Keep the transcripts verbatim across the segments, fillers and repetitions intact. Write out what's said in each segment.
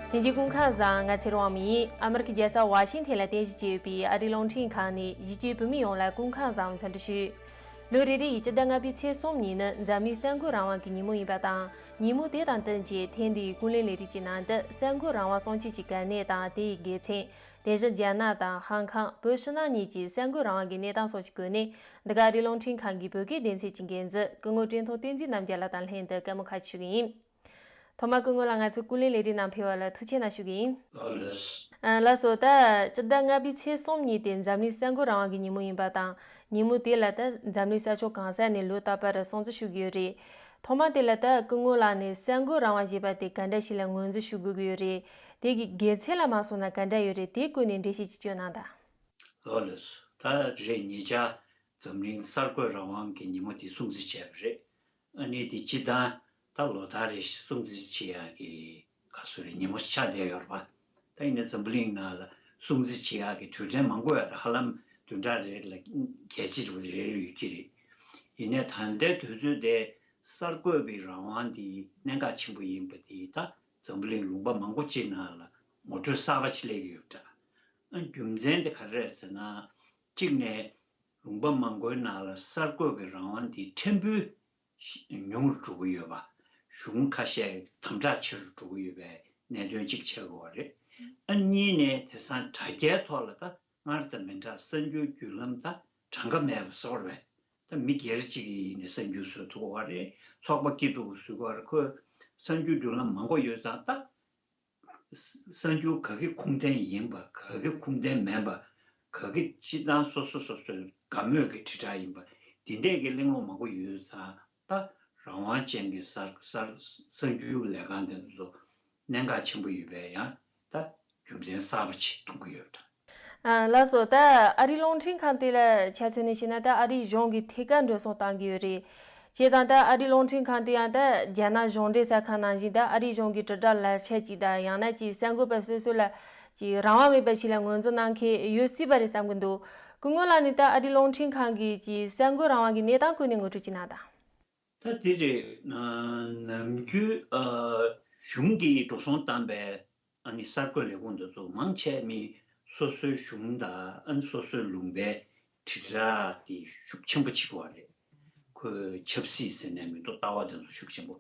ལྷན་རྒྱས་སྐུ་ཁམས་བཟང་། ང་ཚེ་རིང་དབང་མོ་ཡིན། ཨ་མི་རི་ཀའི་རྒྱལ་ས་ཝ་ཤིང་ཐན་ལ་རྟེན་གཞི་བྱས་ཡོད་པའི་ཨ་རིའི་རླུང་འཕྲིན་ཁང་ནས་གཞིས་བྱེས་བོད་མི་ཡོངས་ལ་སྐུ་ཁམས་བཟང་འཚམས་འདྲི་ཞུ། ལོ་རེ་རེ་ཡི་སྤྱི་ཟླ་ལྔ་པའི་ཚེས་གསུམ་ཉིན་ནི་འཛམ་གླིང་གསར་འགོད་རང་དབང་གི་ཉིན་མོ་ཡིན་པ་དང་། ཉིན་མོ་དེ་དང་བསྟུན་གྱིས་ཐེངས་འདིའི་ཀུན་གླེང་ལས་རིམ་གྱི་ནང་དུ་གསར་འགོད་རང་དབང་སྲུང་སྐྱོབ་ཀྱི་གལ་གནད་དང་དེ་ཡི་དགེ་མཚན། དེ་བཞིན་རྒྱ་ནག་དང་ཧང་ཀང་། བོད་ཕྱི་ནང་གཉིས་ཀྱི་གསར་འགོད་རང་དབང་གི་གནས་སྟངས་སོགས་ཀྱི་སྐོར་ནས། འདི་ག་ཨ་རིའི་རླུང་འཕྲིན་ཁང་གི་བོད་སྐད་སྡེ་ཚན་གྱི་འགན་འཛིན་སྐུ་ངོ་བཀྲས་མཐོང་བསྟན་འཛིན་རྣམ་རྒྱལ་ལགས་དང་ལྷན་དུ་བཀའ་མོལ་ཁ་ཞུ་གི་ཡིན། ཐོག་མར་སྐུ་ངོ་ལ་ང་ཚོའི་ཀུན་གླེང་ལས་རིམ་ནང་ཕེབས་པ་ལ་ཐུགས་རྗེ་ཆེ་གནང་ཞུ་གི་ཡིན། ལགས་སོ། ད་སྤྱི་ཟླ་ལྔ་པའི་ཚེས་གསུམ་ཉིན་དེ་འཛམ་གླིང་གསར་འགོད་རང་དབང་གི་ཉིན་མོ་ཡིན་པ་དང་། ཉིན་མོ་དེ་ལ་ད་འཛམ་གླིང་ས་ཕྱོགས་གང་ས་ནས་ལོ་རྟག་པར་སྲུང་བརྩི་ཞུ་གི་ཡོད་རེད། ཐོག་མ་དེ་ལ་ད་སྐུ་ངོ་ལགས་ནས་གསར་འགོད་རང་དབང་ཞེས་པ་དེ་ག་འདྲ་ཞིག་ལ་ངོས་འཛིན་ཞུ་དགོས་ཀྱི་ཡོད་རེད། དེ་གི་དགེ་མཚན་ལ་མ་སོང་ན་ག་འདྲ་ཡོད་རེད། དེའི་སྐོར་ནས་འགྲེལ་བཤད་ཅིག་བསྐྱོན་གནང་དང་། ལགས་ལགས་སོ། ད་རེས་ཉེ་ཆར་འཛམ་གླིང་གསར་འགོད་རང་དབང་གི་ཉིན་མོ་དེ་སྲུང་བརྩི་བྱས་པ་རེད། ཨ་ནི་དེ་སྤྱིར་བཏང་ད་ལོ་ལྟར་རེ་བཞིན་སྲུང་བརྩི་བྱེད་ཡག་གི་ག་ཚོད་རེད། ཉིན་མོ་ཆགས་བསྡད་ཡོད་རེད་པ། ད་ཡིན་ན་འཛམ་བུ་གླིང་ནང་ལ་སྲུང་བརྩི་བྱེད་ཡག་གི་དུས་དྲན་མང་པོ་ཡོད་རེད། ཧ་ལམ་བདུན་ཕྲག་རེ་ལ་གལ་ཆེ་རུ་རེ་རེ་ཡོད་ཀྱི་རེད། ཡིན་ནའི་ད་ལྟའི་དུས་ཚོད་དེ་གསར་འགོད་པའི་རང་དབང་དེ་གནད་འགག་ཆེན་པོ་ཡིན་པ་དེ་ད་འཛམ་བུ་གླིང་ལུང་པ་མང་པོ་ཅིག་ནང་ལ་ངོ་སྤྲོད་གསར་པ་ཅིག་སླེབས་ཀྱི་ཡོད་པ་འདྲ། ཨ་རྒྱུ་མཚན་དེ་ག་རེ་རེད་ཟེར་ན། གཅིག་ནས་ལུང་པ་མང་པོའི་ནང་ལ་གསར་འགོད་ཀྱི་རང་དབང་དེ་ཕྲན་བུ་ཉུང་རུ་འགྲོ་གི་ཡོད་པ། གཞུང་ཁ་ཤས་དམ་དྲག་ཆེ་རུ་འགྲོ་གི་ཡོད་པའི་གནད་དོན་གཅིག་ཆགས་ཀྱི་ཡོད་རེད། ཨ་གཉིས་ནས་དེང་སང་དྲ་རྒྱའི་ཐོག་ལ་ད་སྔར་དང་མི་འདྲ་གསར་འགྱུར་བརྒྱུད་ལམ་ད་གྲངས་ཀ་མེད་པ་བཟོ་བ་རེད། ད་མི་སྒེར་གཅིག་གིས་ནས་གསར་འགྱུར་བཟོ་ཐུབ་ཀྱི་ཡོད་རེད། ཚོགས་པ་སྐྱིད་སྡུག་བཟོ་གི་ཡོད་རེད། ཁོས་གསར་འགྱུར་བརྒྱུད་ལམ་མང་པོ་ཡོད་ཙང་ད། གསར་འགྱུར་ག་གི་ཁུངས་ལྡན་ཡིན་པ། ག་གི་ཁུངས་ལྡན་མིན་པ། ག་གི་སྤྱིར་བཏང་སོ་སོ་སོ་སོའི་དགའ་མོས་ཀྱི་དྲིལ་བསྒྲགས་ཡིན་པ། འདི་འདྲས་ཀྱི་གླེང་སློང་མང་པོ་ཡོད་ཙང་ད་རང་དབང་ཅན་གྱི་གསར་གསར་གསར་འགྱུར་ལས་ཁང་དེ་ཚོ་གནད་འགག་ཆེན་པོ་ཡོད་པའི་ཡང་ད་རྒྱུ་མཚན་གསར་པ་ཅིག་མཐོང་གི་ཡོད་འདྲ། ཨ་ལགས་སོ། ད་ཨ་རིའི་རླུང་འཕྲིན་ཁང་དེ་ལ་ཆ་མཚོན་ནས་བཤད་ན། ད་ཨ་རིའི་གཞུང་གིས་ཐད་ཀར་འགྲོ་སོང་བཏང་གི་ཡོད་རེད། བྱས་ཙང་ད་ཨ་རིའི་རླུང་འཕྲིན་ཁང་དེ་ཡང་ད་རྒྱ་ནག་གཞུང་འབྲེལ་གསར་ཁང་ནང་བཞིན་ད་ཨ་རིའི་གཞུང་གི་དྲིལ་བསྒྲགས་ལག་ཆ་ཅིག་དང་། ཡང་ན་ཅིག་གསར་འགོད་པ་སོ་སོ་ལ་ཅིག་རང་དབང་མེད་པ་ཞིག་ལ་ངོས་འཛིན་གནང་མཁན་ཡོད་སྲིད་པ་རེད་བསམ་གི་འདུག་སྐུ་ངོ་ལགས་ནས་ད་ཨ་རིའི་རླུང་འཕྲིན་ཁང་གི་ཅིག་གསར་འགོད་རང་དབང་གི་གནས་སྟངས་སྐོར་ནས་ངོ་སྤྲོད་ཅིག་གནང་དང་། ད་དེ་རེད། ནམ་རྒྱུན་གཞུང་གིས་འགྲོ་སོང་བཏང་པའི་ཨ་ནི་གསར་འགོད་ལས་ཁུངས་འདི་ཚོ་མང་ཆེ་མི་སོ་སོའི་གཞུང་དང་ཨ་ནི་སོ་སོའི་ལུང་པའི་དྲིལ་བསྒྲགས་དེ་ཤུགས་ཆེན་པོ་བྱེད་ཀྱི་ཡོད་རེད། ཁོས་ཆབ་སྲིད་ཟེར་ནས་མི་འདུག་ལྟ་བ་དེ་ཚོ་ཤུགས་ཆེན་པོ།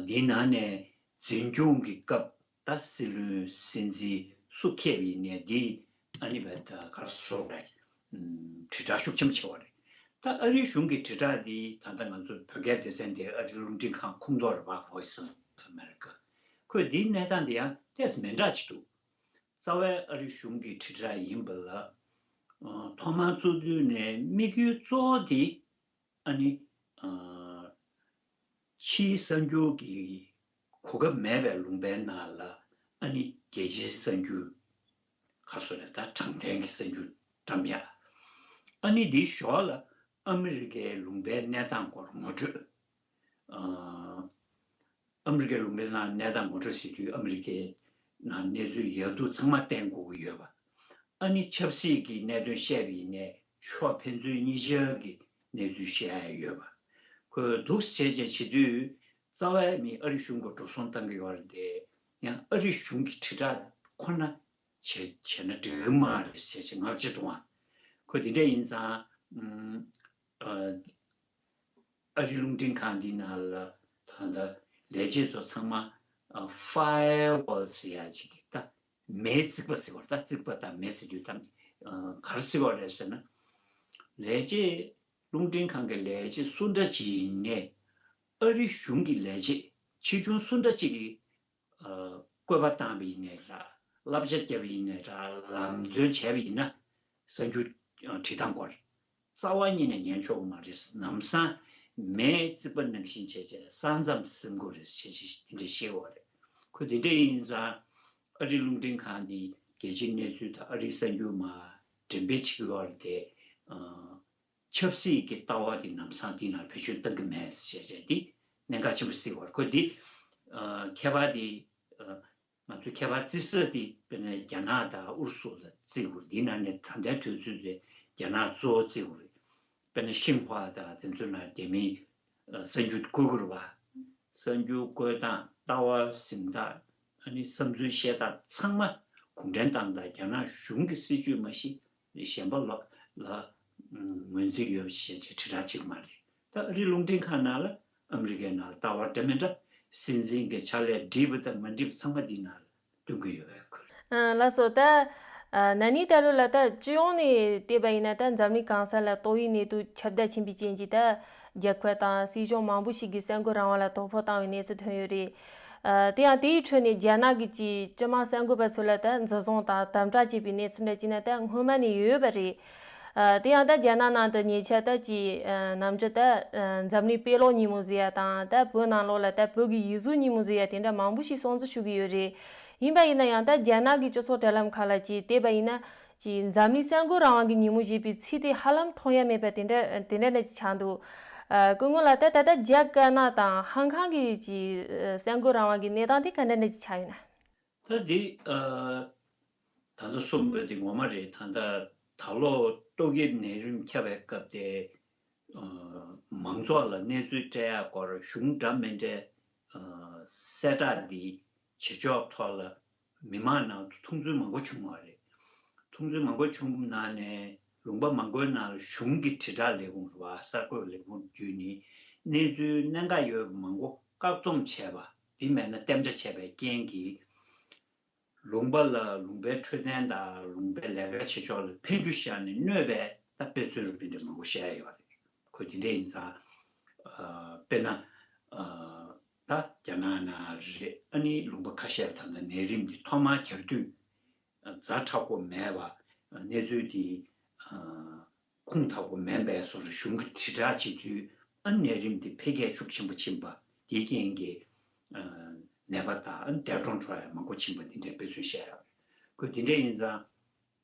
འདིའི་ནང་ནས་འཛིན་སྐྱོང་གི་སྐབས་ད་སྲིད་བློན་སྲིད་འཛིན་སུ་ཁེབས་ཡིན་ནའི་འདི་ཨ་ནི་བས་ད་གར་སོགས་རེད། དྲིལ་བསྒྲགས་ཤུགས་ཆེན་པོ་བྱེད་པ་རེད། ད་ཨ་རིའི་གཞུང་གི་དྲིལ་བསྒྲགས་འདི་ད་ལྟ་ང་ཚོ་བོད་སྐད་སྡེ་ཚན་དེ་ཨ་རིའི་རླུང་འཕྲིན་ཁང་ཁོངས་གཏོགས་རེད་པ། Voice of America། ཁོས་འདིའི་གནས་སྟངས་འདི་ཡང་ཏོག་ཙམ་མི་འདྲ་ཅིག་འདུག་རྩ་བའི་ཨ་རིའི་གཞུང་གི་དྲིལ་བསྒྲགས་ཡིན་པ་ལ། ཐོག་མར་བཙུགས་དུས་ནས་དམིགས་ཡུལ་གཙོ་བོ་འདི་ཨ་ནི། ཕྱིའི་གསར་འགྱུར་གྱི་གོ་སྐབས་མེད་པའི་ལུང་པའི་ནང་ལ་ཨ་ནི་རྒྱལ་སྤྱིའི་གསར་འགྱུར་ག་སོ་རེད། ད་དྲང་བདེན་གྱི་གསར་འགྱུར་བཀྲམ་ཡ། ཨ་ནི་འདིའི་ཞོར་ལ་ཨ་མི་རི་ཀའི་ལུང་པའི་གནས་སྟངས་སྐོར་ངོ་སྤྲོད། ཨ་མི་རི་ཀའི་ལུང་པའི་ནང་གནས་སྟངས་ངོ་སྤྲོད་ཟེར་དུས་ཨ་མི་རི་ཀའི་ནང་གནས་ཚུལ་ཡག་སྡུག་ཚང་མ་བསྟན་དགོས་ཀྱི་ཡོད་པ། ཨ་ནི་ཆབ་སྲིད་ཀྱི་གནད་དོན་བཤད་པ་ཡིན་ནའི་ཕྱོགས་ཕན་ཚུན་གཉིས་ཆར་གྱི་གནས་ཚུལ་བཤད་ཡ་ཡོད་པ། ཁོས་འདུག་སེ་བྱས་བྱས་བྱེད་དུས་རྩ་བའི་མི་ཨ་རི་གཞུང་གི་འགྲོ་སོང་བཏང་གི་ཡོད་རེད་དེ། ཡང་ཨ་རི་གཞུང་གི་དྲིལ་བསྒྲགས་ཁོ་ན་བྱས་བྱས་ན་འགྲིག་གི་མ་རེད་ཟེར་བྱས་ངར་ཅིག་འདུག་ཨ། ཁོས་དེ་འདྲ་ཡིན་ཙང་། ཨ་རིའི་རླུང་འཕྲིན་ཁང་འདི་ནང་ལ་ད་ལྟ་ལས་བྱེད་ཚོ་ཚང་མ་ཨ་ཕ་ཡར་ཝོལ་ཟེར་ཡ་ཅིག་གི་ད་མེའི་རྩིག་པ་ཟེར་བ་རེད། ད་རྩིག་པ་དང་མེ་ཟེར་དུས་ད་ཨ་ག་རེ་ཟེར་བ་རེད་ཟེར་ན། ལས་བྱེད་རླུང་འཕྲིན་ཁང་གི་ལས་བྱེད་སུ་འདྲ་ཅིག་ཡིན་ནའི་ཨ་རི་གཞུང་གི་ལས་བྱེད་ཆེ་ཆུང་སུ་འདྲ་ཅིག་གིས་ཨ་བཀོད་པ་བཏང་བ་ཡིན་ནའི་འདྲ། བསླབ་བྱ་བརྒྱབ་པ་ཡིན་ནའི་འདྲ། ལམ་སྟོན་བྱས་པ་ཡིན་ན་གསར་འགྱུར་ཨ་བྲིས་སྟངས་སྐོར་རྩ་བ་ཉིད་ནས་ཉན་ཆོག་གི་མ་རེད། ལམ་སང་མེའི་རྩིག་པ་ནང་བཞིན་བྱས་བྱས་ས་མཚམས་ཟིན་དགོས་རེད་ཟེར་བྱས་དེ་འདྲ་བཤད་ཡོད་རེད། ཁོས་དེ་འདྲ་ཡིན་ཙང་ཨ་རིའི་རླུང་འཕྲིན་ཁང་འདི་རྒྱལ་སྤྱིའི་གནས་ཚུལ་དང་ཨ་རིའི་གསར་འགྱུར་མར་འགྲེམས་སྤེལ་བྱེད་ཀྱི་ཡོད་རེད་དེ། ཨ་ཆབ་སྲིད་ཀྱི་ལྟ་བ་འདི་ལམ་སང་འདི་ནང་བེད་སྤྱོད་གཏང་གི་མེད་ཟེར་བྱས་འདི་གནད་འགག་ཆེན་པོ་བརྩི་བར། ཁོས་འདི་ཨ་ཁྱད་པར་འདི་ཨ་ང་ཚོའི་ཁྱད་པར་བརྩི་ས་འདི་དཔེར་ན་རྒྱ་ནག་དང་ཨུ་རུ་སུ་ལ་བརྩི་དགོས། འདི་ནང་ནས་ད་ལྟའི་དུས་ཚོད་དེ་རྒྱ་ནག་གཙོ་བོ་བརྩི་དགོས་རེད། དཔེར་ན་ཤིན་ཧྭ་དང་དེ་ཚོའི་ནང་རྒྱ་མིའི་ཨ་གསར་འགྱུར་བཀོད་དགོས་རེད་པ། གསར་འགྱུར་བཀོད་སྟངས། ལྟ་བ་འཛིན་སྟངས། ཨ་ནི་བསམ་ཚུལ་བཤད་སྟངས་ཚང་མ་གུང་ཁྲན་ཏང་དང་རྒྱ་ནག་གཞུང་གི་སྲིད་བྱུས་མ་གཞི་གཞན་པ་ལ་ལ་ངོས་འཛིན་ཡོད་པ་ཞིག་བྱས་དྲིལ་བསྒྲགས་བྱེད་ཀྱི་མ་རེད། ད་ཨ་རིའི་རླུང་འཕྲིན་ཁང་ནང་ལ་ཨ་མི་རི་ཀའི་ནང་ལ་ལྟ་བ་འདྲ་མི་འདྲ་སྲིད་འཛིན་གྱི་ཕྱག་ལས་འགྲིག་པ་དང་མ་འགྲིག་པ་ཚང་མ་འདིའི་ནང་ལ་སྟོན་གྱི་ཡོད་པའི་ཁུལ། ཨ་ལགས་སོ། ད་ཨ་ན་ནིང་ད་ལོ་ལ་ད་སྤྱི་ཡོངས་ནས་བལྟས་པ་ཡིན་ན། ད་འཛམ་གླིང་གང་ས་ལ་ཏོག་དབྱིབས་ནད་དུག་ཁྱབ་གདལ་ཕྱིན་པའི་རྐྱེན་གྱིས། ད་རྒྱལ་ཁབ་དང་སྲིད་གཞུང་མང་པོ་ཞིག་གིས་གསར་འགོད་རང་དབང་ལ་དོ་ཕོག་བཏང་བའི་གནས་ཚུལ་ཐོན་ཡོད་རེད། ཨ་དེ་ཡང་དེའི་ཁྲོད་ནས་རྒྱ་ནག་གི་ཅིག་སྤྱི་དམངས་གསར་འགོད་པ་ཚོ་ལ་ད་འཛིན་བཟུང་དང་དམ་དྲག་བྱས་པའི་གནས་ཚུལ་འདྲ་བྱས་ན་ད་སྔོན་མ་ནས་ཡོད་པ་རེད། ཨ་དེ་ཡང་ད་རྒྱ་ནག་ནང་དུ་ཉེ་ཆར་ད་ཅིག་ཨ་ནམ་རྒྱུན་ད་ཨ་འཛམ་གླིང་དཔེ་ཀློག་ཉིན་མོ་ཟེར་ཡ་དང་། ད་བོད་ནང་ལོགས་ལ་ད་བོད་ཀྱི་ཡིག་གཟུགས་ཉིན་མོ་ཟེར་ཡ་དེ་འདྲ་མང་པོ་ཞིག་སྲུང་བརྩི་ཞུ་གི་ཡོད་རེད། ཡིན་པ་ཡིན་ན་ཡང་ད་རྒྱ་ནག་གི་སྤྱི་ཚོགས་དྲ་ལམ་ཁག་ལ་ཅིག་བལྟས་པ་ཡིན་ན། ཅིག་འཛམ་གླིང་གསར་འགོད་རང་དབང་གི་ཉིན་མོ་ཞེས་པའི་ཚིག་དེ་ཧ་ལམ་མཐོང་ཡ་མེད་པ་དེ་འདྲ་དེ་འདྲ་འདྲ་ཅིག་ཆགས་འདུག་ཨ་སྐུ་ངོ་ལགས། ད་ད་ལྟ་རྒྱ་དཀར་ནག་དང་ཧང་ཀང་གི་ཅིག་ཨ་གསར་འགོད་རང་དབང་གི་གནས་སྟངས་དེ་ག་འདྲ་འདྲ་ཅིག་ཆགས་ཡོད་ན། ད་འདི་ཨ་ད་ལྟ་གསུངས་པ་འདི་ངོ་མ་རེད། ད་ལྟ་ད་ལོ་ཏོག་དབྱིབས་ནད་རིམས་ཁྱབ་པའི་སྐབས་དེ་ཨ་མང་ཚོགས་ལ་གནས་ཚུལ་སྤྲད་ཡག་སྐོར་གཞུང་འདྲ་མི་འདྲའི་ཨ་གསལ་བསྒྲགས་འདི་བྱེད་ཕྱོགས་ཐོག་ལ་མི་མང་ནང་དུ་མཐོང་ཚུལ་མང་པོ་བྱུང་བ་རེད། མཐོང་ཚུལ་མང་པོ་བྱུང་ནང་ནས་ལུང་པ་མང་པོའི་ནང་ལ་གཞུང་གི་དྲིལ་བསྒྲགས་ལས་ཁུངས་རེད་བ། གསར་འགོད་ལས་ཁུངས་བརྒྱུད་ནས་གནས་ཚུལ་གནད་འགག་ཡོད་པ་མང་པོ་བཀག་སྡོམ་བྱས་པ། དེ་མེད་ན་གཏན་འཇགས་བྱས་པའི་རྐྱེན་གྱིས། ལུང་པ་ལ་ལུང་པའི་འཕྲོད་བསྟེན་དང་ལུང་པའི་ལས་ཀ་བྱེད་ཕྱོགས་ལ་འཕེན་རྒྱུ་བཞག་ནས་གནོད་པའི་ད་དཔེ་མཚོན་རུ་འདི་འདྲ་མང་པོ་བཤད་ཡོད་རེད། ཁོ་དེ་འདྲ་ཡིན་ཙང་། ཨ་དཔེར་ན་ཨ་ད་རྒྱ་ནག་ནང་རེད། ཨ་ནི་ལུང་པ་ཁ་ཤས་ལ་ད་ལྟ་ནད་རིམས་འདི་ཐོག་མར་གྱར་དུས་ཛ་དྲག་པོ་མེད་པ། གནས་ཚུལ་འདི་ཨ་ཁུངས་དག་པོ་མིན་པའི་བཟོ་འདྲ་གཞུང་གིས་དྲིལ་བསྒྲགས་བྱེད་དུས། ཨ་ནད་རིམས་འདི་འཕེལ་རྒྱས་ཤུགས་ཆེན་པོ་ཕྱིན་པ་དེའི་རྐྱེན་གྱིས་ཨ་ནད་པ་དང་ཨ་འདས་གྲོངས་འགྲོ་ཡ་མང་པོ་ཕྱིན་པ་འདི་འདྲའི་དཔེ་མཚོན་བཤད་ཡོད་རེད། ཁོས་དེ་འདྲ་ཡིན་ཙང་།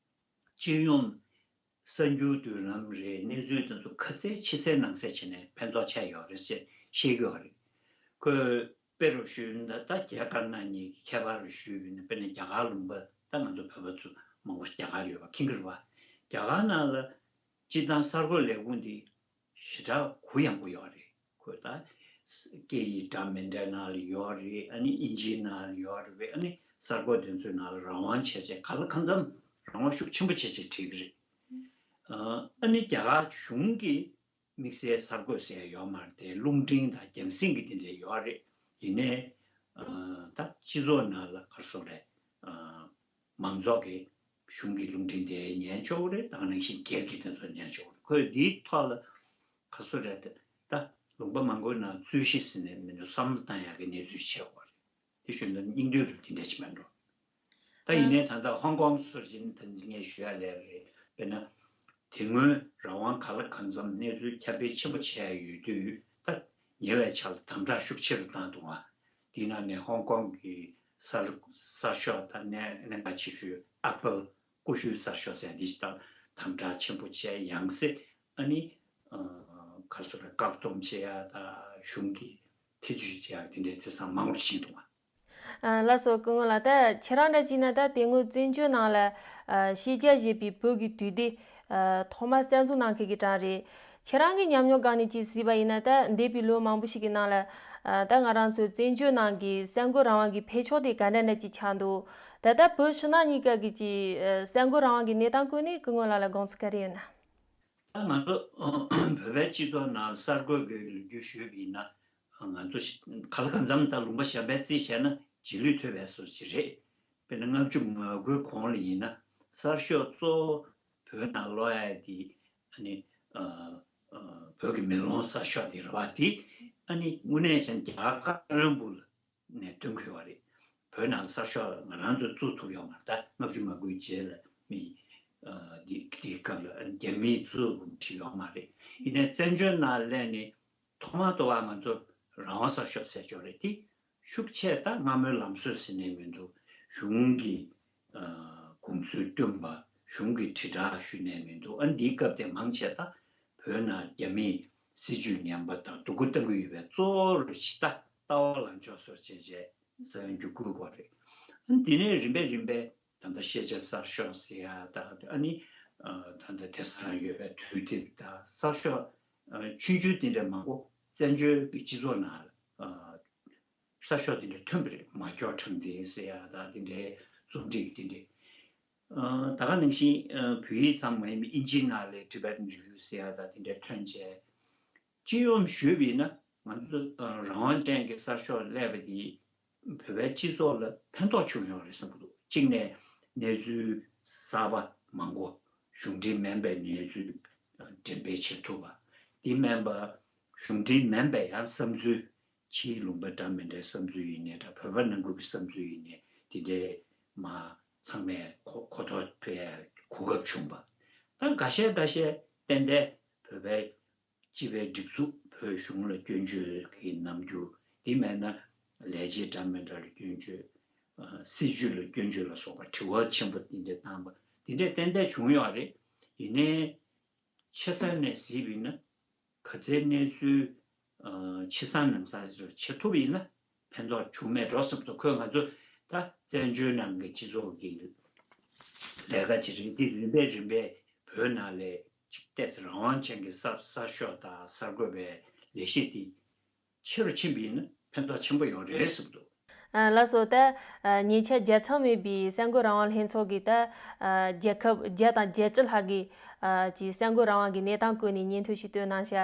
སྤྱི་ཡོངས་གསར་འགྱུར་བསྡུར་ལམ་རེད། གནས་ཚུལ་དེ་ཚོ་ག་ཚད་ཕྱི་གསལ་ནང་གསལ་བྱས་ནས་ཕན་ཐོགས་ཆེ་ཡོད་རེད་ཅེས་བཤད་ཀྱི་ཡོད་རེད། ཁོས་དཔེ་རུ་ཞུས་ན། ད་རྒྱ་དཀར་ནག་གཉིས་ཀྱི་ཁྱད་པར་རུ་ཞུས་པ་ཡིན་ན། དཔེར་ན་རྒྱ་གར་ལུང་པ། ད་ང་ཚོ་བོད་པ་ཚོ་མང་པོ་རྒྱ་གར་ཡོད་པ་མཁྱེན་གྱི་རེད་བ། རྒྱ་གར་ནང་ལ་སྤྱིར་བཏང་གསར་འགོད་ལས་ཁུངས་འདི་ཞེ་དྲག་གུ་ཡངས་པོ་ཡོད་རེད། ཁོས་ད་སྐད་ཡིག་འདྲ་མི་འདྲ་ནང་ལ་ཡོད་རེད། ཨ་ནི་ཨིན་ཇིའི་ནང་ལ་ཡོད་རེད། ཨ་ནི་གསར་འགོད་དེ་ཚོའི་ནང་ལ་རང་དབང་བྱས་བྱས། གང་ལ་གང་འཚམ་རང་དབང་ཤུགས་ཆེན་པོ་བྱས་བྱས་བྲིས་ཀྱི་རེད། ཨ་ནི་རྒྱ་གར་གཞུང་གིས་དམིགས་བསལ་གསར་འགོད་ཟེར་ཡ་ཡོད་མ་རེད་དེ། རླུང་འཕྲིན་དང་རྒྱང་སྲིང་གི་དེ་འདྲ་ཡོད་རེད། ཡིན་ནའི་ཨ་ད་སྤྱི་ཚོགས་ནང་ལ་ག་རེ་ཟེར་དགོས་རེད། ཨ་མང་ཚོགས་ཀྱིས་གཞུང་གི་རླུང་འཕྲིན་དེ་ཉན་ཆོག་གི་རེད། དེ་ནང་བཞིན་སྒེར་གྱི་དེ་ཚོ་ཉན་ཆོག་གི་རེད། ཁོས་འདིའི་ཐོག་ལ་ག་རེ་ཟེར་དགོས་རེད། ད་ལུང་པ་མང་པོའི་ནང་རྩོད་གཞི་ཟེར་ནས་མི་འདུག་བསམ་བློ་བཏང་ཡག་གི་གནས་ཚུལ་ཞིག་ཆགས་ཡོད་རེད། དེ་བཞིན་དུ་སྙིང་བསྡུས་རུ་དེ་འདྲ་ཞིག་མིན་འགྲོ། ད་ཡིན་ནའི་ད་ལྟ་ཧོང་ཀོང་སོགས་ཀྱི་ད་ངས་ཞུ་ཡ་ལས་རེད། དཔེར་ན། དེ་སྔོན་རང་དབང་གང་ལ་གང་འཚམ་གནས་ཚུལ་ཁྱབ་སྤེལ་ཆེན་པོ་བྱས་ཡོད་དུས། ད་ཉེ་བའི་ཆར་ལ་དམ་དྲག་ཤུགས་ཆེ་རུ་བཏང་འདུག་བ། དེའི་ནང་ནས་ཧོང་ཀོང་གི་གསར་གསར་ཤོག་དང་གནད་གནད་འགག་ཆེ་ཤོས་ཨ་པལ་ཀུ་ཤུའི་གསར་ཤོག་ཟེར་འདི་ཞིག་དང་དམ་དྲག་ཆེན་པོ་བྱས། ཡང་སེ་ཨ་ནི་ཨ་ག་རེ་ཟེར་དགོས་རེད། བཀག་སྡོམ་བྱེད་ཡ་དང་གཞུང་གིས་ཐེ་ཇུས་བྱེད་ཡ་དེ་འདྲའི་དེང་སང་མང་རུ་ཕྱིན་འདུག་བ། ཨ་ལགས་སོ། སྐུ་ངོ་ལགས། ད་ཁྱེད་རང་འདྲ་བྱས་ན་ད་དེ་སྔོན་བཙན་བྱོལ་ནང་ལ་ཨ་ཤེས་བྱ་ཞེས་པའི་བོད་ཀྱི་དུས་དེབ་ཨ་ཐོག་མར་གསར་འཛུགས་གནང་མཁན་གྱི་གྲས་རེད། ཁྱེད་རང་གི་ཉམས་མྱོང་སྒང་ནས་ཅིག་གཟིགས་པ་ཡིན་ན། ད་འདས་པའི་ལོ་མང་པོ་ཞིག་གི་ནང་ལ་ཨ་ད་ང་རང་ཚོའི་བཙན་བྱོལ་ནང་གི་གསར་འགོད་རང་དབང་གི་འཕེལ་ཕྱོགས་དེ་ག་འདྲ་འདྲ་ཅིག་ཆགས་འདུག་ད་ལྟ་བོད་ཕྱི་ནང་གཉིས་ཀ་གི་ཅིག་ཨ་གསར་འགོད་རང་དབང་གི་གནས་སྟངས་སྐོར་ནས་སྐུ་ངོ་ལགས་ལ་དགོངས་ཚུལ་ག་རེ་ཡོད་ན། ད་ང་ཚོ་བོད་པའི་སྤྱི་ཚོགས་ནང་གསར་འགོད་ཀྱི་ལོ་རྒྱུས་ཞུས་པ་ཡིན་ན། ང་ཚོ་ག་ལ་གང་འཚམ་ད་ལུང་པ་གཞན་པའི་རྩིས་བྱས་ན་རྗེས་ལུས་ཐོབ་པའི་བཟོ་ཅིག་རེད། དཔེར་ན་ལྔ་བཅུ་ང་དགུའི་གོང་ལ་ཡིན་ན། གསར་ཤོག་གཙོ་བོ་བོད་ནང་ཀློག་ཡ་དེ་ཨ་ནི་ཨ་ཨ་བོད་ཀྱི་མེ་ལོང་གསར་ཤོག་དེ་རེད་བ། དེ་ཨ་ནི་དངོས་གནས་བྱས་ན་རྒྱ་གར་ཀ་ལོན་སྦུག་ལ་ནས་བཏོན་དགོས་པ་རེད། བོད་ནང་གསར་ཤོག་ང་རང་ཚོས་བཙུགས་ཐུབ་ཡོད་མ་རེད། ད་ལྔ་བཅུ་ང་དགུའི་རྗེས་ལ་མི་ཨ་འདི་འདིའི་སྐབས་ལ་རྒྱ་མིས་བཙུགས་ཞིག་ཡོད་མ་རེད། ཡིན་ནའི་བཙན་བྱོལ་ནང་སླེབས་ནས་ཐོག་མ་ཐོག་མ་ང་ཚོ་རང་དབང་གསར་ཤོག་ཟེར་ཆོག་རེད། དེ་ཤུགས་ཆེ། ད་སྔ་མོའི་ལམ་སྲོལ་ཟེར་ནས་མི་འདུག་གཞུང་གི་ཨ་དགོངས་ཚུལ་བཏོན་པ། གཞུང་གི་དྲིལ་བསྒྲགས་ཞུ་ནས་མི་འདུག་ཨ་འདིའི་སྐབས་དེ་མང་ཆེ་ད་བོད་ནང་རྒྱ་མིས་སྲིད་ཇུས་ངན་པ་དང་སྡུག་པོ་གཏང་གི་ཡོད་པའི་གཙོ་བོ་རུ་ཞིག་ད་ལྟ་བ་ལངས་ཕྱོགས་སོགས་བྱས་བྱས་ས་ཡོམ་རྒྱུག་དགོས་ཀྱི་རེད། ཨ་འདི་ནས་རིམ་པས་རིམ་པས་ད་ལྟ་ཤེས་བྱ་གསར་ཤོག་ཟེར་ཡ། ད་ཨ་ནི་ཨ་ད་ལྟ་དེང་སང་ཡོད་པའི་དུས་དེབ་དང་གསར་ཤོག་ཨ་ཆུང་ཆུང་དེ་འདྲ་མང་པོ་བཙན་བྱོལ་གྱི་སྤྱི་ཚོགས་ནང་ཨ་ གསར་ཤོག་དེ་འདྲ་ཐོན་པ་རེད། མ་འཁྱོག་དྲང་བདེན་ཟེར་ཡ་དང་དེ་འདྲའི་རྩོམ་སྒྲིག་དེ་འདྲའི། ཨ་ད་ག་ནང་བཞིན་ཨ་བོད་ཡིག་ཙམ་མ་ཡིན་པའི་ཨིན་ཇིའི་ནང་ལ་Tibetan Review ཟེར་ཡ་དང་དེ་འདྲ་ཐོན་བྱས། སྤྱི་ཡོངས་ཞུས་པ་ཡིན་ན་ང་ཚོ་ཨ་རང་དབང་ཅན་གྱི་གསར་ཤོག་སླེབས་པ་དེ་བོད་པའི་སྤྱི་ཚོགས་ལ་ཕན་ཐོགས་བྱུང་ཡོད་རེད་བསམ་གྱི་འདུག་གཅིག་ནས་གནས་ཚུལ་གསར་པ་མང་པོ། གཞུང་འབྲེལ་མིན་པའི་གནས་ཚུལ་འགྲེམས་སྤེལ་བྱེད་ཐུབ་པ། དེ་མིན་པ་གཞུང་འབྲེལ་མིན་པའི་ཡང་བསམ་ཚུལ། ཕྱིའི་ལུང་པ་འདྲ་མི་འདྲའི་བསམ་ཚུལ་ཡིན་ནའི་འདྲ། བོད་པ་ནང་ཁུལ་གྱི་བསམ་ཚུལ་ཡིན་ནའི་དེ་འདྲའི་མ་ཚང་མས་གོ་གོ་རྟོགས་སྤེལ་གོ་སྐབས་བྱུང་བ། ད་འགའ་ཤས་འགའ་ཤས་ཏན་ཏན་བོད་པའི་སྤྱི་པའི་སྒྲིག་འཛུགས། བོད་གཞུང་ལ་སྐྱོན་བརྗོད་ཀྱི་རྣམ་འགྱུར། དེ་མེད་ན་ལས་བྱེད་འདྲ་མི་འདྲ་ལ་སྐྱོན་བརྗོད། ཨ་སྲིད་བྱུས་ལ་སྐྱོན་བརྗོད་ལ་སོགས་པ་དྲི་བ་ཆེན་པོ་དེ་འདྲ་བཏང་པ་དེ་འདྲ་ཏན་ཏན་བྱུང་ཡོད་རེད། ཡིན་ནའི་ཆེ་ས་ནས་གཟིགས་པ་ཡིན་ན་ག་ཚད་གནས་ཚུལ་ཨ་ཕྱི་གསང་ནང་གསང་བྱེད་ཐུབ་པ་ཡིན་ན་ཕན་ཐོགས་བྱུང་མེད་འགྲོ་བསམ་འདུག་ཁོས་ང་ཚོ་ད་བཙན་བྱོལ་ནང་གི་སྤྱི་ཚོགས་ཀྱི་ལས་ཀ་ཅིག་རེད། འདི་རིམ་པས་རིམ་པས་བོད་ནང་ལ་ཅིག་ཏོག་ཙམ་རང་དབང་ཅན་གྱི་གསར་གསར་ཤོག་དང་གསར་འགོད་པའི་ལས་གཞི་འདི་ཆེ་རུ་ཕྱིན་པ་ཡིན་ན་ཕན་ཐོགས་ཆེན་པོ་ཡོང་རེད་བསམ་འདུག་ཨ་ལགས་སོ། ད་ཨ་ཉེ་ཆར་བརྒྱ་ཚང་མེད་པའི་གསར་འགོད་རང་དབང་ལྷན་ཚོགས་ཀྱིས་ད་ཨ་རྒྱལ་ཁབ་བརྒྱ་དང་བརྒྱད་ཅུ་ལྷག་གི་ཨ་ཀྱི་གསར་འགོད་རང་དབང་གི་གནས་སྟངས་བཀོད་ནས་སྙན་ཐོ་ཞིག་བཏོན་གནང་ཤག་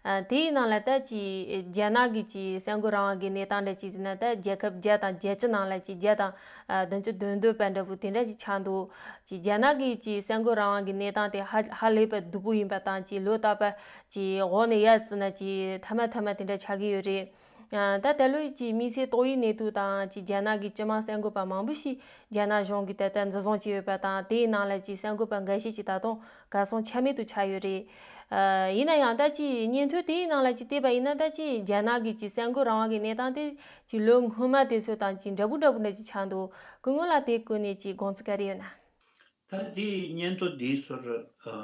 ཨ་དེའི་ནང་ལ་ད་ཀྱི་རྒྱ་ནག་གི་ཀྱི་གསར་འགོད་རང་དབང་གི་གནས་སྟངས་འདྲ་ཅིག་ཟེར་ན། ད་རྒྱལ་ཁབ་བརྒྱ་དང་བརྒྱད་ཅུ་ནང་ལ་ཀྱི་བརྒྱ་དང་ཨ་བདུན་ཅུ་དོན་བདུན་པ་འདྲ་པོ་དེ་འདྲ་ཞིག་ཆགས་འདུག་ཀྱི་རྒྱ་ནག་གི་ཀྱི་གསར་འགོད་རང་དབང་གི་གནས་སྟངས་དེ་ཧ་ཧ་ལས་པའི་སྡུག་པོ་ཡིན་པ་དང་། ཀྱི་ལོ་རྟག་པར་ཀྱི་འོག་ནས་ཡར་བརྩིས་ན་ཀྱི་ཐ་མ་ཐ་མ་དེ་འདྲ་ཆགས་ཀྱི་ཡོད་རེད། ཨ་ད་ད་ལོའི་ཀྱི་དམིགས་བསལ་ཏོག་དབྱིབས་ནད་དུག་དང་ཀྱི་རྒྱ་ནག་གི་སྤྱི་དམངས་གསར་འགོད་པ་མང་པོ་ཞིག་རྒྱ་ནག་གཞུང་གིས་ད་ལྟ་འཛིན་བཟུང་བྱས་ཡོད་པ་དང་། དེའི་ནང་ལ་ཀྱི་གསར་འགོད་པ་འགའ་ཤས་ཀྱི་ད་དུང་གར་སོང་ཆ་མེད་དུ་ཆགས་ཡོད་རེད། ཨ་ཡིན་ན་ཡང་ད་ཀྱི་སྙན་ཐོ་དེའི་ནང་ལ་ཀྱི་བལྟས་པ་ཡིན་ན། ད་ཀྱི་རྒྱ་ནག་གི་ཀྱི་གསར་འགོད་རང་དབང་གི་གནས་སྟངས་དེ་ཀྱི་ལོ་སྔོན་མ་དེ་ཚོ་དང་ཀྱི་འདྲ་པོ་འདྲ་པོ་འདྲ་ཅིག་ཆགས་འདུག་སྐུ་ངོ་ལ་དེ་བཀོད་ནས་ཀྱི་དགོངས་ཚུལ་ག་རེ་ཡོད་ན། ད་དེའི་སྙན་ཐོ་འདིའི་ཟུར་ཨ་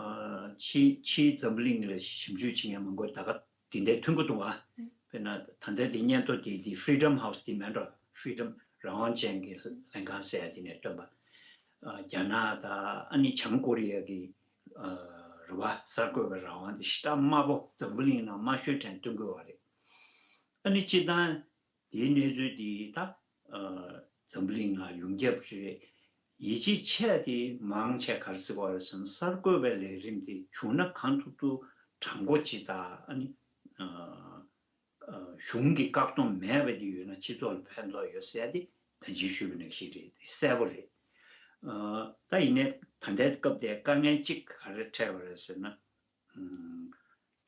ཕྱིའི་ཕྱིའི་འཛམ་བུ་གླིང་ལ་ཞིབ་འཇུག་བྱེད་མཁན་མང་པོ་ད་ག་དེ་འདྲའི་ཐོན་གྱི་འདུག་ཨ། དཔེར་ན་ད་ལྟ་དེ་སྙན་ཐོ་དེ་དེ་Freedom House དེ་མིན་འགྲོ། Freedom རང་དབང་ཅན་གྱི་ལྷན་ཁང་ཟེར་ཡ་དེ་ནས་བཏོན་པ། ཨ་རྒྱ་ནག་དང་ཨ་ནི་བྱང་ཀོ་རི་ཡ་གི་ཨ་རེད་བ། གསར་འགོད་པའི་རང་དབང་དེ་ཞེ་དྲག་དམའ་པོ། འཛམ་བུ་གླིང་ནང་དམའ་ཤོས་གྲས་སྟོན་གྱི་ཡོད་རེད། ཨ་ནི་སྤྱིར་བཏང་དེའི་གནས་ཚུལ་འདི་ད་ཨ་འཛམ་བུ་གླིང་ནང་ཡོངས་ཁྱབ་རེད། ཡིད་ཆེས་ཆེ་དེ་མང་ཆེ་ག་རེ་ཟེར་བ་རེད་ཟེར་ན། གསར་འགོད་པའི་ལས་རིམ་དེ་བྱུང་ན་གང་ཐུབ་ཐུབ་དྲང་པོ་ཅིག་དང་། ཨ་ནི་ཨ་ཨ་གཞུང་གི་བཀག་སྡོམ་མེད་པ་དེ་ཡོད་ན་སྤྱི་ཚོགས་ལ་ཕན་ཐོགས་ཡོད་ཟེར་ཡ་དེ་ད་གིན་ཞུས་པ་ནང་བཞིན་རེད། དེ་གསལ་པོ་རེད། ཨ་ད་ཡིན་ནའི་ད་ལྟའི་སྐབས་དེ་དཀའ་ངལ་གཅིག་ག་རེ་འཕྲད་པ་རེད་ཟེར་ན། ཨ་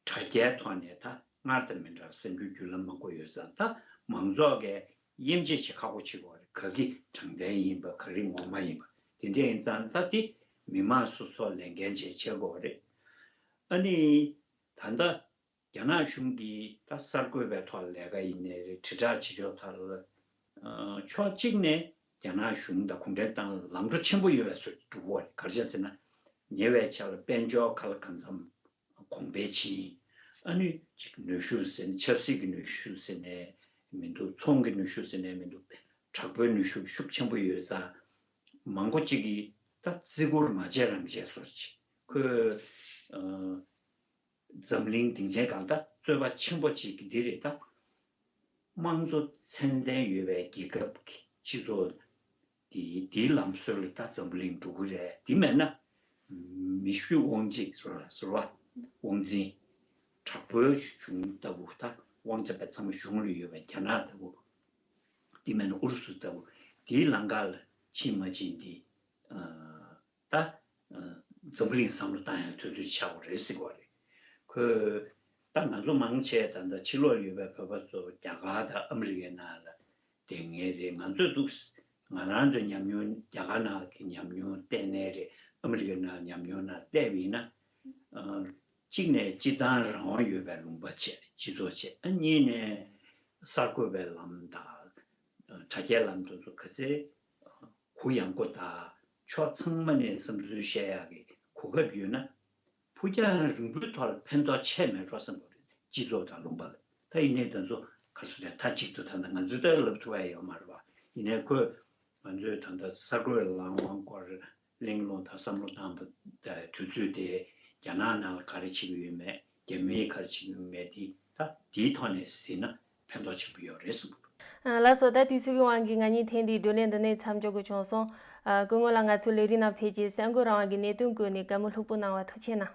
དྲ་རྒྱའི་ཐོག་ནས་ད་སྔར་དང་མི་འདྲ་བར་གསར་འགྱུར་བརྒྱུད་ལམ་མང་པོ་ཡོད་ཙང་། ད་མང་ཚོགས་ཀྱིས་དབྱེ་འབྱེད་བྱེད་ཁག་པོ་བྱེད་དགོས་རེད། ག་གི་དྲང་བདེན་ཡིན་པ། ག་རེ་ངོ་མ་ཡིན་པ། དེ་འདྲ་ཡིན་ཙང་ད་དེ་མི་མང་སོ་སོ་ལས་འགན་བྱས་བྱེད་དགོས་རེད། ཨ་ནི་ད་ལྟ་རྒྱ་ནག་གཞུང་གིས་ད་གསར་འགོད་པའི་ཐོག་ལས་ཀ་ཡིན་ནའི་རེད། དྲིལ་བསྒྲགས་བྱེད་ཕྱོགས་ཐོག་ལ་ཨ་ཕྱོགས་གཅིག་ནས་རྒྱ་ནག་གཞུང་དང་གུང་ཁྲན་ཏང་ལ་ལམ་འགྲོ་ཆེན་པོ་ཡོད་པའི་བཟོ་འདྲ་པོ་རེད། ག་རེ་བྱས་ཟེར་ན། ཉེ་བའི་ཆར་ལ་དཔལ་འབྱོར་ཁ་ལ་གང་འཚམ་གོང་འཕེལ་ཕྱིན། ཨ་ནི་ཅིག་ནུས་ཤུགས་ཟེར་ན། ཆབ་སྲིད་ཀྱི་ནུས་ཤུགས་ཟེར་ནའི་མི་འདུག་ཚོང་གི་ནུས་ཤུགས་ཟེར་ནའི་མི་འདུག་དྲག་པོའི་ནུས་ཤུགས་ཤུགས་ཆེན་པོ་ཡོད་ཙང་། མང་པོ་ཅིག་གིས་ད་བརྩི་བཀུར་མ་བྱས་རང་བྱས་བཟོ་འདྲ་ཅིག་ཁོས་ཨ་འཛམ་གླིང་སྡིངས་ཆའི་སྒང་ད་རྩོད་པ་ཆེན་པོ་ཅིག་འདི་རེད། ད་དམངས་གཙོ་མཚོན་ལྡན་ཡོད་པའི་རྒྱལ་ཁབ་ཀྱི་སྤྱི་ཚོགས་འདི་འདིའི་ལམ་སྲོལ་ལ་ད་འཛམ་བུ་གླིང་འགྲོ་གི་རེད། འདི་མེད་ན་མི་ཤུགས་དབང་འཛིན་ཟེར་བ། ཟེར་བ། དབང་འཛིན་དྲག་པོའི་གཞུང་ལྟ་བུ། ད་དབང་ཆ་དཔེ་ཚང་མ་གཞུང་ལ་ཡོད་པའི་རྒྱ་ནག་ལྟ་བུ། འདི་མེད་ན་ཨུ་རུ་སུ་ལྟ་བུ། འདིའི་ལམ་ཁ་ལ་ཕྱིན་མ་ཕྱིན་འདི་ཨ་ད་ཨ་འཛམ་བུ་གླིང་བསམ་བློ་བཏང་ཡག་དུས་ཚོད་ཆགས་པ་རེད་ཟེར་གྱི་ཡོད་རེད། ཁོས་ད་ང་ཚོ་མང་ཆེ་ད་ལྟ་ཕྱི་ལོགས་ཡོད་པའི་བོད་པ་ཚོ་རྒྱ་གར་དང་ཨ་མི་རི་ཀའི་ནང་ལ་བསྡད་མཁན་རེད། ང་ཚོས་འདུག་ང་རང་ཚོའི་ཉམས་མྱོང་། རྒྱ་གར་ནང་གི་ཉམས་མྱོང་བལྟས་ནའི་རེད། ཨ་མི་རི་ཀའི་ནང་ཉམས་མྱོང་ནང་བལྟས་པ་ཡིན་ན། ཨ་གཅིག་ནས་སྤྱིར་བཏང་རང་དབང་ཡོད་པའི་ལུང་པ་བྱས། སྤྱི་ཚོགས་བྱས། ཨ་གཉིས་ནས་གསར་འགོད་པའི་ལམ་དང་དྲ་རྒྱའི་ལམ་དེ་ཚོ་ག་ཚད་གུ་ཡངས་པོ་དང་ཕྱོགས་ཚང་མ་ནས་བསམ་ཚུལ་བཤད་ཡག་གི་གོ་སྐབས་ཡོད་ན། ཕུགས་རྒྱང་རིང་པོའི་ཐོག་ལ་ཕན་ཐོགས་ཆེ་མེད་འགྲོ་བསམ་གྱི་རེད། སྤྱི་ཚོགས་དང་ལུང་པ་ལ། ད་ཡིན་ནའི་ད་ཚོ་ག་རེ་ཟེར་ན། མཐའ་གཅིག་ཏུ་ད་ལྟ་ང་ཚོས་ད་ལབ་ཐུབ་ཡ་ཡོད་མ་རེད་པ། ཡིན་ནའི་ཁོས་ང་ཚོས་ད་ལྟ་གསར་འགོད་ལམ་དབང་སྐོར་གླེང་སློང་དང་བསམ་བློ་བཏང་པ་དུས་ཚོད་དེ། རྒྱ་ནག་ནང་ལ་ག་རེ་བྱེད་ཀྱི་ཡོད་མེད། རྒྱ་མིས་ག་རེ་བྱེད་ཀྱི་ཡོད་མེད་དེ། ད་དེའི་ཐོག་ནས་གཟིགས་ན་ཕན་ཐོགས་ཆེན་པོ་ཡོད་རེད་བསམ་གྱི་འདུག་ལགས་སོ། ད་དུས་ཚོད་ཀྱི་དབང་གིས་ང་གཉིས་ཐེངས་འདིའི་བགྲོ་གླེང་འདི་ནས་མཚམས་འཇོག་དགོས་བྱུང་སོང་། སྐུ་ངོ་ལགས་ང་ཚོའི་ལས་རིམ་ནང་ཕེབས་རྗེས་གསར་འགོད་རང་དབང་གི་གནད་དོན་བཀོད་ནས་བཀའ་མོལ་ལྷུག་པོ་གནང་བར་ཐུགས་རྗེ་གནང་།